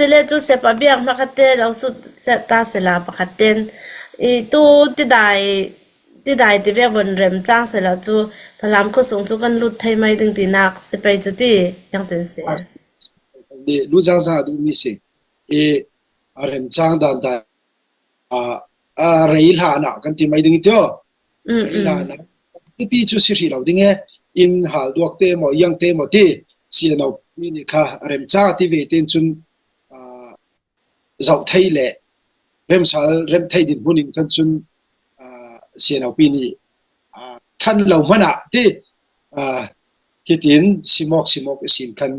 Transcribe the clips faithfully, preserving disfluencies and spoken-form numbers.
Sile cu sepa biak hmakhatte lo sut se ta sela pakhatten i tu tidai, tidai ti vek von remcang sela cu Falam khuasung cu kan lut thei mai ding tinak si pei cu ti, yang tin si. Ni lu zang zang a duhmi si. I a remcang dan ta a, a rei hlan ah kan ti mai ding i tio. Rei hlan ah tipi cu si hrih lo ding e, in hal duak te maw, yang te maw ti, C N O pi ni kha a remcang a ti ve tein cun a, zoh thei le remsal rem thei din hmun in kan cun a, C N O pi ni a, than lo hmanh ah ti a, hitin simawk simawk ihsin khan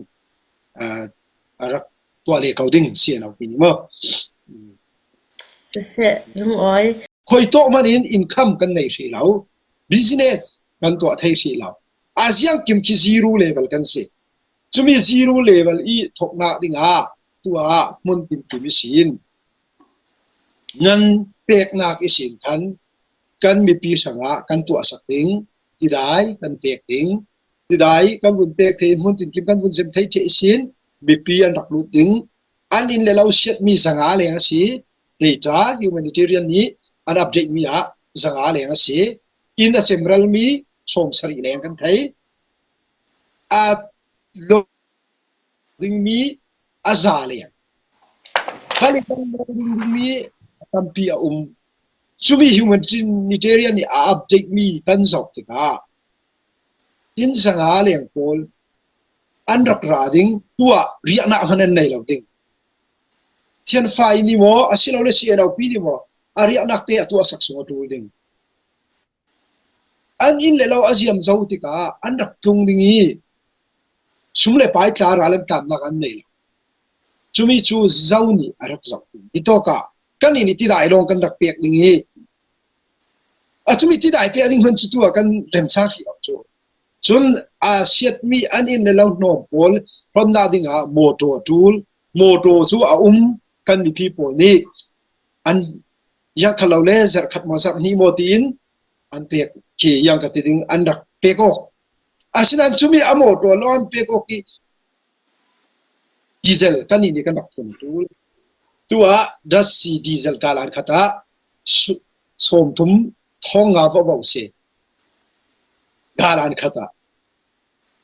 a, a rak tuah le ko ding C N O pi ni maw. Siseh, lungawi. Khuitawk hmanh in income kan nei hrih lo, business kan tuah thei hrih lo. A ziang kim khi zero level kan si. Cumi zero level i thoknak dingah tuah hmun tinkim ihsin ngan peknak ihsin khan kan mipi hrangah kan tuahsak ding, tidai kan pek ding, tidai kan vun pek thei, hmun tinkim kan vun zem thei ṭheh ihsin mipi an rak lut ding. An inn le lo siatmi zanga leng a si, data humanitarian nih an update mi ah zanga leng a si. Inn a cemralmi sawmsarih leng kan thei. A lo dingmi a za leng. Kan inn a lo dingmi a tampi a um. Cumi humanitarian nih a update mi kan zoh tikah inn zanga leng pawl an rak ra ding, tuah riahnak hmanh an nei lo ding. Thianfai ni maw, asilole C N O pi ni maw, a riahnak te a tuahsak sung a ṭul ding. An inn le lo a ziam zo tikah an rak tlung ding i sum le pai tla ral an tlamnak an nei lo. Cumi cu zo nih a rak zoh ding. Hitawkah kan inn i tidai lawng kan rak pek ding i a cumi tidai pek ding hmanh cu tu ah kan remcang hrih lo cu. Cun a siatmi an inn le lo hnawm pawl hlonnak dingah mawṭaw a ṭul. Mawṭaw cu a um, kan mipi pawl nih an yang khat lo le zarh khat maw zarh hnih maw tiin an pek khi yang ka ti ding an rak pek awk. Asinain cumi a mawṭaw lo an pek awk i diesel kan inn i kan rak tun ṭul. Tu ah dasi diesel galan khat ah sawmthum thong nga va vo si. Galan khat ah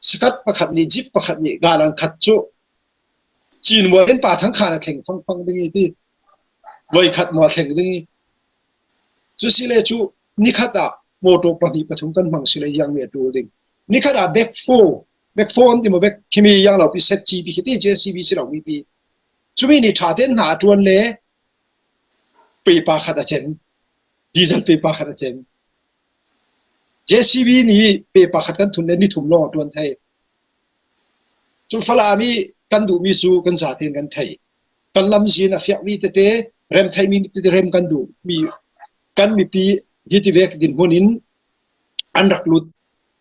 sakat pakhat nih, jeep pakhat nih, galan khat cu Chin mual in pa thang khan a thleng fangfang ding i ti. Voi khat mual thleng ding i. Cu si le cu nikhat ah mawṭaw pahnih pathum kan hmang si le yang mi a ṭul ding. Nikhat ah bag four, bag four an ti maw, bag khi mi yang lo pi set G B khi ti, J C B si lo mi pi. Cumi nih ṭha tein hna a ṭuan le pepa khat a cem, diesel pepa khat a cem. J C B nih pepa khat kan thun le ni thum lawng a ṭuan thei. Cu Falam i kan duhmi cu kan zaten kan thei. Kan lamzin a fiakmi tete, rem theimi tete rem kan duh mi, kan mipi hi ti vek dinhmun in an rak lut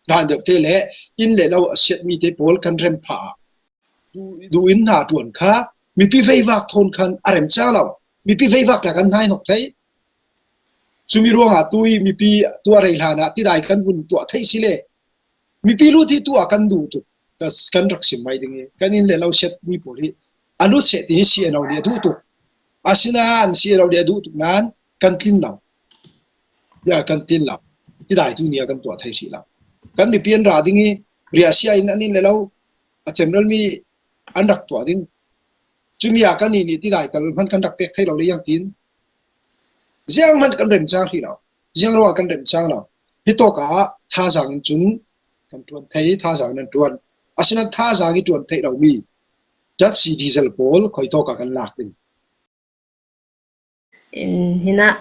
dan deuh te le inn le lo a siatmi te pawl kan rem phah ah duh in hna ṭuan kha mipi veivak thawn khan a rem cang lo. Mipi veivak la kan hnai hnok thei. Cumi ruangah tu i mipi tu a rei hlan ah tidai kan vun tuah thei si le mipi lut hi tu ah kan duh tuk. Kan rak sim mai ding i kan inn le lo siat mi pawl hi a lut seh ti hi C N O nih a duh tuk. Asinain C N O nih a duh tuk nain kan tlin lo. Ya kan tlin lo. Tidai tu nih a kan tuah thei hrih lo. Kan mipi an ra ding i riahsia in an inn le lo a cemralmi an rak tuah ding. Cumi ah kan inn i tidai tal hmanh kan rak pek thei lo le yang tin ziang hmanh kan remcang hrih lo. Ziang ruangah kan remcang lo. Hitawk ah thazaang in cun kan ṭuan thei, thazaang in an ṭuan. Asinain thazaang i ṭuan theih lomi dasi diesel pawl khuitawk ah kan lak ding. Hinah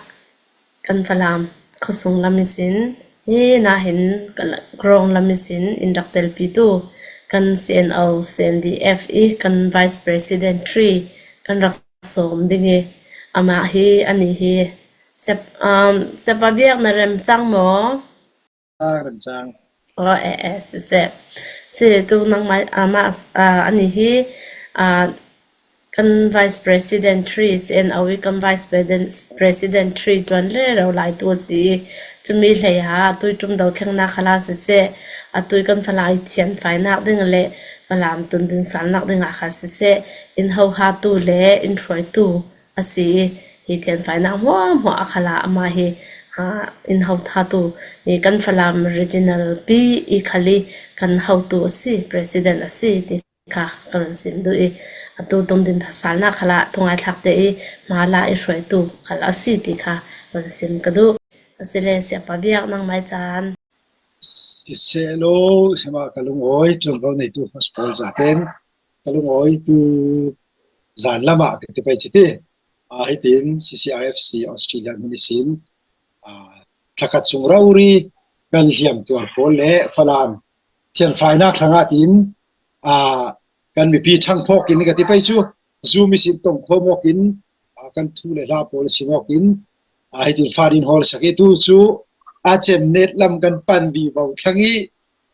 kan Falam khuasung lam ihsin, hinah hin kan Krawng lam ihsin in rak telpitu kan C N O, C N D F i kan Vice President three kan rak sawm ding i amah hi, ani hi. Sep, um, sepa biak na remcang maw? Ah, remcang. Oh, eh, eh, siseh. Si tu nangmah, ah, mah, ah, ani hi, ah, Kan Vice President three, C N O i kan Vice President, President three tuan le rau lai tu a si. Cumi hlei ha, a tui tum do thlengna khala siseh, a tui kan Falam i thian fainak ding le Falam tun ding salnak ding a kha siseh, in ho ha tu le in hruai tu a si. Hi thian fainak hmuahhmuah a khala ama hi, ha, in ho tha tu, i kan Falam Regional pi i khali kan ho tu a si, President a si ti kha kan sim duh i, a tu tum din thasalnak khala tungai thlak te i hmala i hruai tu khala a si ti kha kan sim ka duh. A si le siapa biak nang mai caan. Siseh lo, sema ka lungawi, tlawmlo nei tu hospital zaten, ka lungawi tu zan lamah ka ti pai citi. A, hitin C C R F C Australia hmun ihsin, a, thlakhat sung rori kan hliam tuar pawl le Falam thianfainak hrangah tin, a, kan mipi ṭhang phawk in ka ti pai cu, Zoom ihsin tong kho mawk in, a, kan thu le hla pawl sin awk in, a, hitin fan in hawl sak i tu cu a cem net lam kan pan vivo thlang i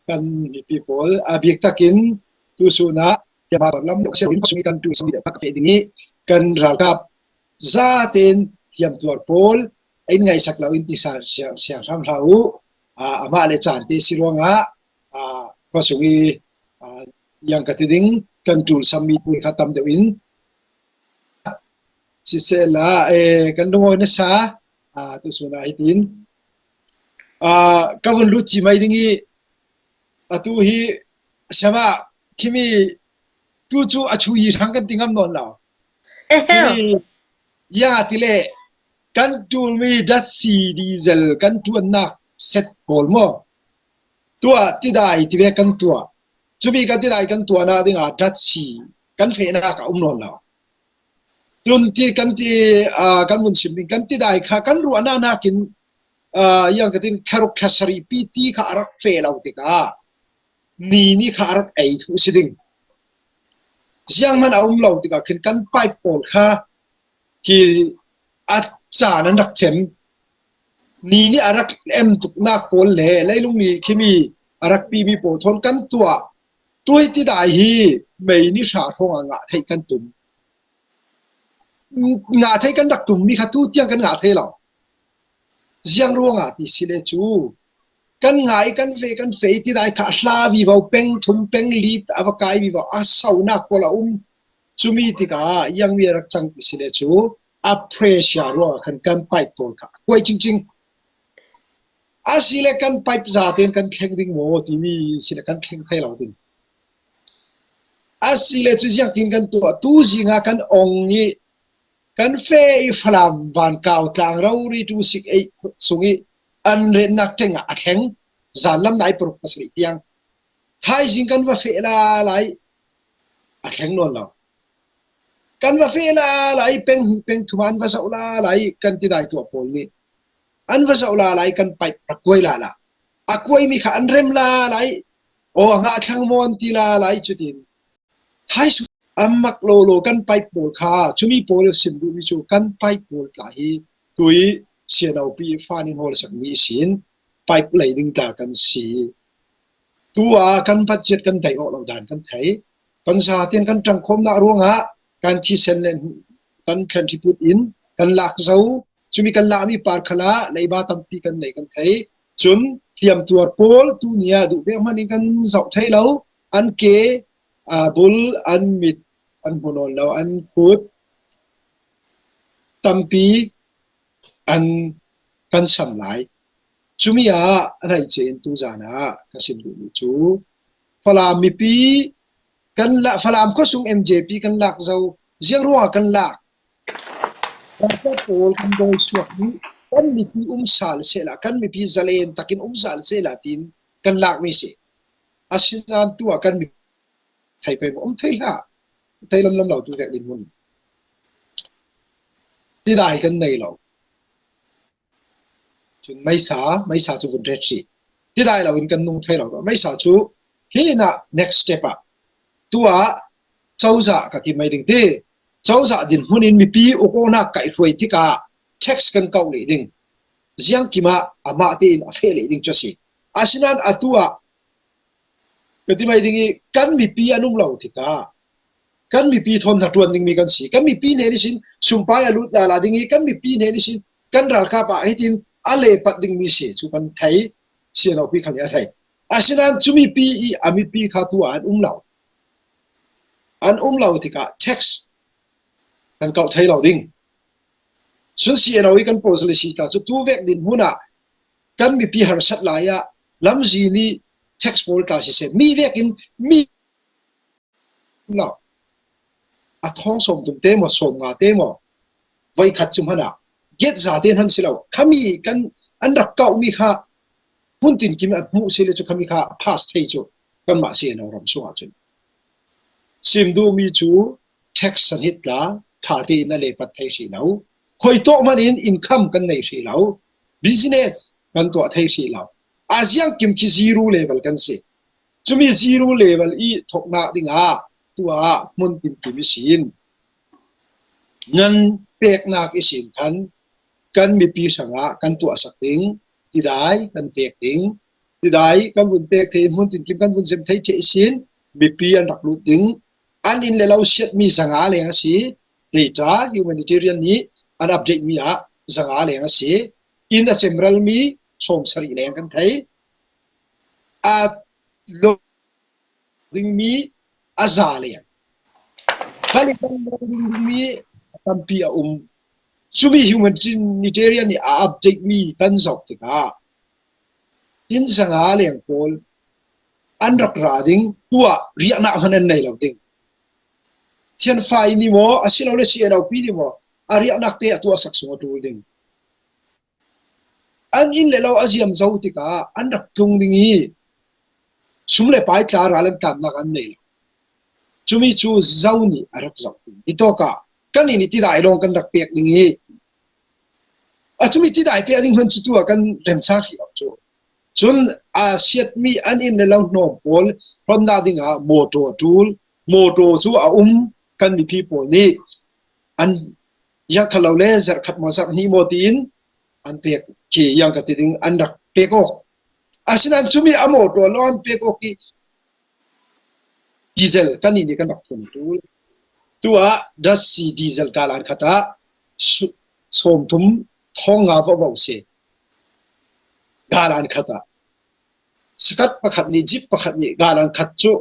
kan mipi pawl a bik takin tu sun ah kiama lam deuh siang in khuasung i kan tu sami deuh ka pe ding i kan ralkap zaten hliam tuar pawl in ngaihsak lo in ti sa siang, siang hram hlah uh, a, amah le caan te si ruangah, a, khuasung i, a, yang ka ti ding kan tul sami pawl kha tam deuh in sisehla, eh, kan lungawi nasa, a, tu sun ah hitin, a, ka vun lut ci mai ding i, a tu hi, siama, khimi tu cu a chu i hrang kan ti ngam nawn lo. Ehe. Khimi, ya ti le, kan tulmi datsi diesel kan tuannak set pawl maw? Tuah tidai ti ve kan tuah. Cumi kan tidai kan tuahnak dingah datsi kan fehnak a um nawn lo. Tun ti kan ti, aa, kan vun sim ding kan tidai kha kan ruahnak nakin, aa, yang ka tin kharuk khasari pi ti kha a rak feh lo tikah ni ni kha a rak ei thu si ding. Zianghman a um lo tikah khin kan pipe pawl kha khi a caan an rak cem. Ni nih a rak em tuknak pawl le leilung ni khimi a rak pimi pawl thawn kan tuah. Tuih tidai hi mei ni hra hrawngah ngah theih kan tum. Ngah theih kan rak tum mi kha tu tiang kan ngah thei lo. Ziang ruangah ti si le cu kan ngai, kan ve, kan fei tidai kha a hla vivo, peng thum, peng li a va kai vivo, a saunak pawl a um. Cumi tikah ziangmi a rak cang ti si le cu a pressure ruangah khan kan pipe pawl kha a kuai cingcing. A si le kan pipe zaten kan thleng ding maw timi si le kan thleng thei lo ding. A si le cu ziangtin kan tuah, tu zingah kan ong i kan feh i Falam van kau tlang rori tu sik ei sung i an retnak tengah a thleng, zan lam nai paruk pasarih tiang. Thaizing kan va feh lala i a thleng nawn lo. Kan va feh lala i peng hnih peng thum an va zoh lala i kan tidai tuah pawl nih an va zoh lala i kan pipe a kuai lala. A kuaimi kha an rem lala i, aw, a ngah thlang maw an ti lala i cutin. Thaisu a mak lolo kan pipe pawl kha, cumi pawl sim duhmi cu kan pipe pawl tla hi tui sianaupi fan in hawlsakmi ihsin pipe lei ding tla kan si. Tu ah kan budget kan daih awk lo dan kan thei. Kan zaten kan ṭangkhawmnak ruangah kan thisen le kan thlen ṭhiput in kan lak zo. Cumi kan lakmi par khalah leiba tampi kan nei kan thei. Cun hliamtuar pawl tu ni ah duh pek hmanh in kan zoh thei lo. An ke, aa, bul, an mit, an hmu nawn lo, an kut tampi an kan sam lai. Cumi ah a hnaih cein tu zan ah ka sin duhmi cu Falam mipi kan lak, Falam khuasung M J P kan lak zo, ziang ruangah kan lak. Kan pawl kan dawi suak nih kan mipi um sal sehla, kan mipi zalen takin um sal sehla tin kan lakmi si. Asinain tu ah kan mipi thei pei maw? Um thei hlah. Thei lamlam lo tu vek dinhmun. Tidai kan nei lo. Cun meisa, meisa cu vun ret hrih. Tidai lo in kan nung thei lo. Meisa cu hi in ah next step ah. Tu ah cozah ka ti mai ding ti. Cozah dinhmun in mipi uk awknak kaihhruai tikah tax kan kauh leh ding. Ziangkim ah amah tein a feh leh ding cu a si. Asinain atu ah ka ti mai ding i kan mipi an um lo tikah kan mipi thawn hnaṭuan dingmi kan si. Kan mipi hnen ihsin sumpai a lut lala ding hi, kan mipi hnen ihsin kan ralkap ah hitin a lepat dingmi si cu kan thei, C N O P khal nih a thei. Asinain cu mipi i a mipi kha tu ah an um lo. An um lo tikah tax kan kauh thei lo ding. Cun C N O i kan policy ta cu tu vek dinhmun ah kan mipi harsat lai ah lamzin i tax pawl tla siseh, mi vekin mi lo. A thawng sawm tum te maw, sawm nga te maw, voi khat cu hmanh ah get za te hman si lo. Khami kan an rak kauhmi kha hmun tinkim an hmuh si le cu khami kha a pass thei cu kanmah si a no ram sungah cun sim duhmi cu tax an hit tla, ṭha tein a lepat thei hrih lo. Khuitawk hmanin income kan nei hrih lo. Business kan tuah thei hrih lo. A ziangkim khi zero level kan si. Cumi zero level i thoknak dingah tuah hmun tinkim ihsin nan peknak ihsin khan kan mipi hrangah kan tuahsak ding, tidai kan pek ding, tidai kan vun pek thei, hmun tinkim kan vun zem thei ṭheh ihsin mipi an rak lut ding. An inn le lo siatmi zanga leng a si, data humanitarian nih an update mi ah zanga leng a si, inn a cemralmi sawmsarih leng kan thei. A lo dingmi a za leng, Taliban lo dingmi a tampi a um. Cumi humanitarian nih a update mi kan zoh tikah inn zanga leng pawl an rak ra ding, tuah riahnak hman an nei lo ding. Thianfai ni maw, asilole C N O P ni maw, a riahnak te a tuahsak sung a ṭul ding. An inn le lo a ziam zo tikah an rak tlung ding i sum le pai tla ral an tlamnak an nei lo. Cumi cu zo nih a rak zoh ding. Hitawkah kan inn i tidai lawng kan rak pek ding i a cumi tidai pek ding hman cu tu ah kan remchang hrih lo cu. Cun a siatmi an inn le lo hnawm pawl hlonnak dingah mawṭaw a ṭul. Mawṭaw cu a um, kan mipi pawl nih an yang khat lo le zarh khat maw zarh hnih maw tiin an pek khi yang ka ti ding an rak pek awk. Asinain cumi a mawṭaw lo an pek awk i diesel kan nih nih kan rak thun ṭul. Tu ah dasi diesel galan khat ah su-, sawmthum thong nga va vo si. Galan khat ah. Sikat pakhat nih, jeep pakhat nih, galan khat cu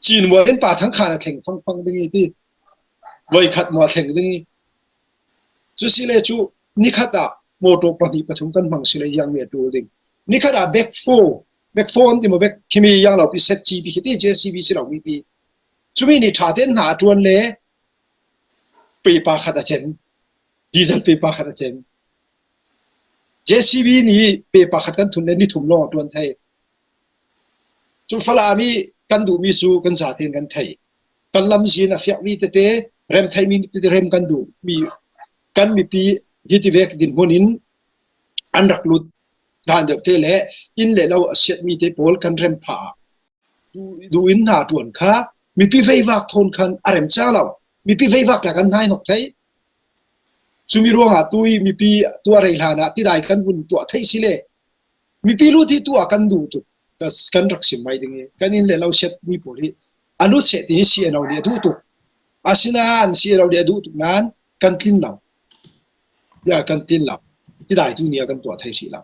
Chin mual in pa thang khan a thleng fangfang ding i ti. Voi khat mual thleng ding i. Cu si le cu nikhat ah mawṭaw pahnih pathum kan hmang si le yang mi a ṭul ding. Nikhat ah backhoe, backhoe an ti maw, bek khimi yang lo pi set G B khi ti, J C B si lo mi pi. Cumi nih ṭha tein hna a ṭuan le pepa khat a cem, diesel pepa khat a cem. J C B nih pepa khat kan thun le ni thum lawng a ṭuan thei. Cu Falam i kan duhmi cu kan zaten kan thei. Kan lamzin a fiakmi tete, rem theimi tete rem kan duhmi, kan mipi hiti vek dinhmun in an rak lut dan deuh te le inn le lo a siatmi te pawl kan rem phah ah duh, duh in hna ṭuan kha mipi veivak thawn khan a remcang lo. Mipi veivak tla kan hnai hnawk thei. Cumi ruangah tu i mipi tuah rei hlan ah tidai kan vun tuah theih si le mipi lut hi tu ah kan duh tuk. Ka, kan rak sim mai ding i kan inn le lo siat mi pawl hi a lut seh ti hi C N O nih a duh tuk. Asinain C N O nih a duh tuk nain kan tlin lo. Ya kan tlin lo. Tidai tu nih a kan tuah thei hrih lo.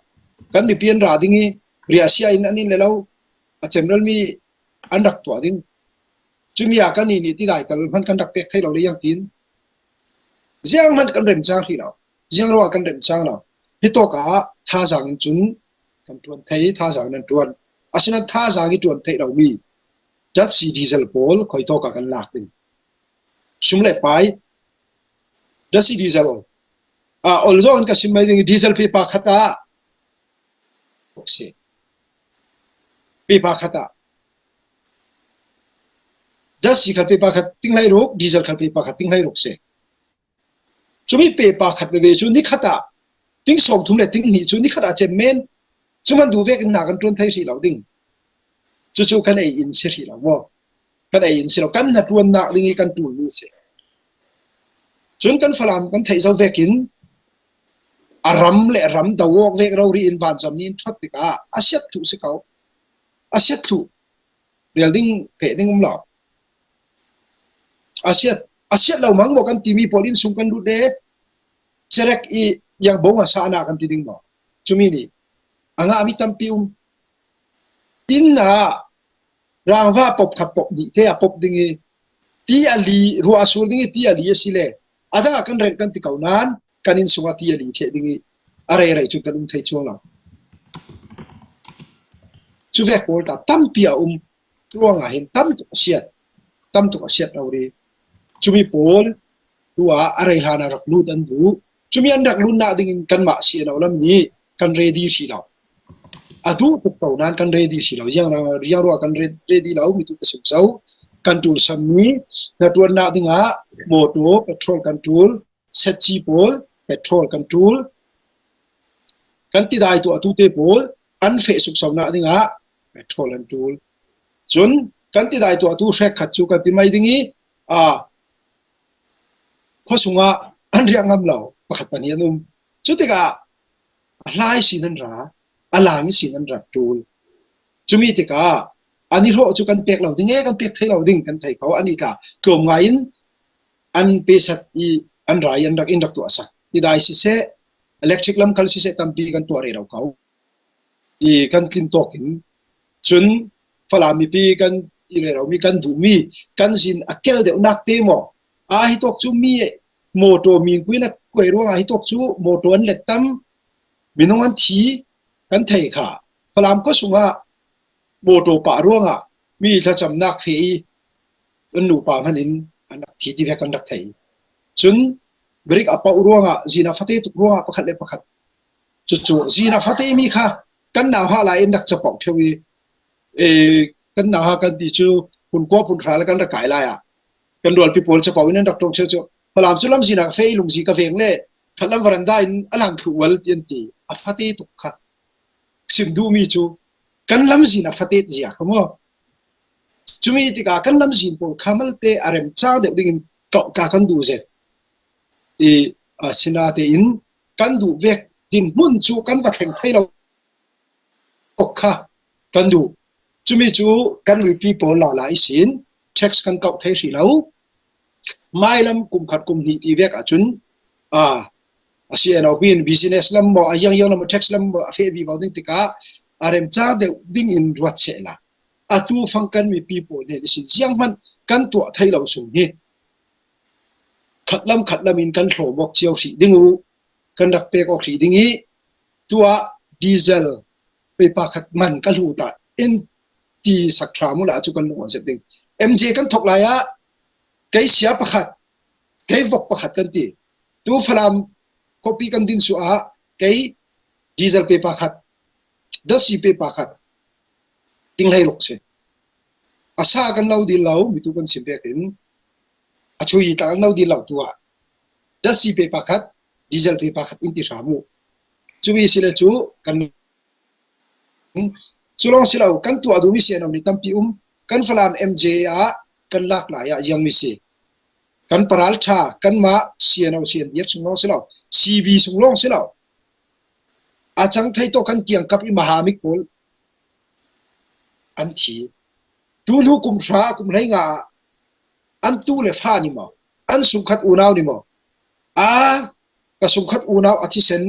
Kan mipi an ra ding i riahsia in an inn le lo a cemralmi an rak tuah ding. Cumi ah kan inn i tidai tal hman kan rak pek thei lo le yang tin. Ziang hman kan remcang hrih lo. Ziang ruah kan remcang lo. Hitawk ah thazang in cun kan ṭuan thei, thazang in an ṭuan. Asinain thazang i ṭuan theih lomi dasi diesel pawl khuitawk ah kan lak ding. Sum le pai, dasi diesel. Ah, olzawng in ka sim mai ding i diesel pepa khat ah. Pepa khat ah. Dasi khal pepa khat ting hlei ruk, diesel khal pepa khat ting hlei ruk si. Cumi pepa khat veve cu nikhat ah ting sawmthum le ting hnih cu nikhat ah cem men. Cu hman duh vekin hna kan ṭuan thei hrih lo ding. Cucu kan ei in si hrih lo maw? Kan ei in si lo, kan hnaṭuannak ding i kan ṭulmi si. Cun kan Falam kan theih zo vekin a ram le ram do awk vek rori in vanzam nih in ṭhuat tikah a siat thluh si ko. A siat thluh. Rial ding, peh ding um lo. A siat, a siat lo mang maw kan timi pawl inn sung kan lut le, cerek i yang bong a sa na kan ti ding maw. Cumi ni, a nga mi tampi um. Inn a rangva pop khat pop dih te a pop ding i, ti a li, ruah a sur ding i ti a li a si le, a dang a kan rent kan ti kau nan, kan inn sung a ti a li theh ding i, a rei rei cu kan um thei cuang lo. Cu vek pawl ta tampi a um, ruang a hin tam tuk a siat, tam tuk a siat lo ri. Cumi pawl, tua a rei hlan a rak lut an duh. Cumi an rak lut nak ding in kan mah si a no lam ni, kan ready si lo. A duh tuk ko nan kan ready si lo. Yang, yang ruah kan re-, ready lo, mi tu ka suk zo. Kan tul sam mi, na tuan nak ding a, motor, petrol kan tul, setci pawl, petrol kan tul. Kan ti dai tu a tu te pawl, an feh suk so nak ding a, petrol an tul. Cun, kan ti dai tu a tu hrek khat cu kan ti mai ding i, a, khua sungah an riak ngam lo, pakhat pahnih an um. Cutikah, a hlai si nan ra, a lang si nan ra tul. Cumi tikah, an i hlawh cu kan pek lo ding e, kan pek thei lo ding, kan thei ko, an i tla, tlawm ngai in, an pesat i, an ra i, an rak in rak tuah sak. Ti dai si seh, electric lam khal si seh, tampi kan tuah rero ko. I kan tlin tawk in, cun Falam mipi kan i rero mi kan duh mi, kan zin a kel deuh nak te maw. A hi tawk cu mi motor mi kui na kuai ruang a hi tawk cu motor an let tam, minung an thi kan thei kha. Falam khua sungah motor pah ruangah mi thlacamnak fe i an nupa hman in an rak thi ti vek kan rak thei. Cun brick a pauh ruangah zin a fate tuk ruangah pakhat le pakhat. Cucu zin a fate mi kha kan nauhak lai in rak capauh ṭheu i, e, kan nauhak kan ti cu hun kua hun hra le kan rak kai lai ah kan rualpi pawl capauh in an rak ṭong ṭheu cu Falam cu lam zin a ka fe i lungzi ka veng le khat lam veranda in a lang thluh ual ti an ti. A fate tuk kha sim duhmi cu kan lamzin a fatet zia kha maw? Cumi tikah kan lamzin pawl kha malte a remcang deuh dingin kauh tla kan duh zet. I, a, sinatein kan duh vek dinhmun cu kan va thleng thei lo. Awk kha kan duh. Cumi cu kan mipi pawl lala ihsin text kan kauh thei hrih lo. Mailam kum khat kum hnih ti vek ahcun, a, a C N O P in business lam maw, a yang yang lam maw, tax lam maw, a feh vivo ding tikah a remcang deuh dingin ruat sehla. Atu fang kan mipi pawl nih ihsin zianghmanh kan tuah thei lo sung hi khat lam khat lam in kan hlawm awk cio hrih ding uh, kan rak pek awk hrih ding i, tuah diesel peipa khat man ka hlut ah in ti sak hram uhla cu kan lung zet ding. M J kan thok lai ah kei sia pakhat, kei vok pakhat kan ti. Tu Falam khuapi kan din suah ah kei diesel peipa khat, dasi peipa khat, ting hlei ruk si. A sa kan lo dil lo, mitu kan sim vekin a chui ta kan lo dil lo tuah. Dasi peipa khat, diesel peipa khat in ti hram uh. Cumi si le cu kan, cu lawng si lo, kan tuah duhmi siano nih tampi um, kan Falam M J ah kan lak lai ah ziangmi si. Kan paral ṭha, kanmah siano sian diak sung lawng si lo, C B sung lawng si lo. A cang thei tawh kan kiangkap i mahamik pawl an thi. Tu hnu kum hra, kum hleinga ah an tu le fa ni maw? An sungkhat unau ni maw? A, ka sungkhat unau a thisen,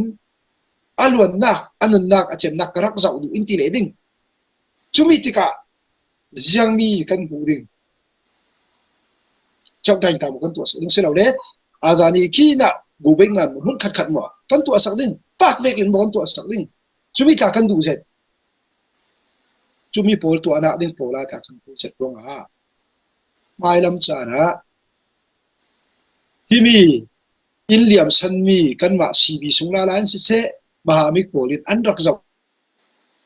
a luannak, a nunnak, a cemnak ka rak zoh duh in ti leh ding. Cumi tikah ziangmi kan hmuh ding. Cauh dain ta maw kan tuahsak ding si lo le, a zani khi nah gu bei ngan maw, hmun khatkhat maw kan tuahsak ding, pak vekin maw kan tuahsak ding. Cumi tla kan duh zet. Cumi pawl tuahnak ding pawl ah tla kan duh zet ruangah mailam caan ah himi in liamsanmi kanmah C B sung lala in siseh, mahamik pawl in an rak zoh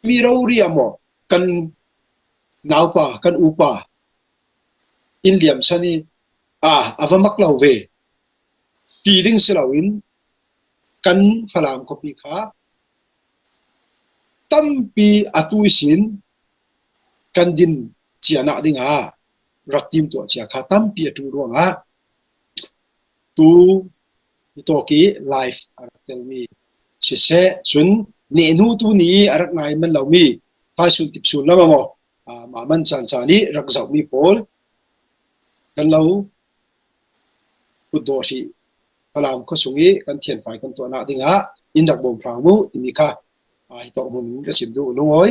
mi rori ah maw kan naupa, kan upa in liamsan i, a, a va mak lo ve ti ding si loin kan Falam khuapi kha tampi atu ihsin kan din cianak dingah rak timtuah cia kha tampi atu ruangah tu i tawk i live a rak telmi siseh, cun nehnu tu ni i a rak ngai man lomi phaisun tipsun lam ah maw, a, mah man caan caan i rak zohmi pawl kan lo Putdaw hrih Falam khuasung i kan thianfai kan tuahna dingah in rak bawm hram uh timi kha, ah, hi tawk hmun ka sim duh lungawi.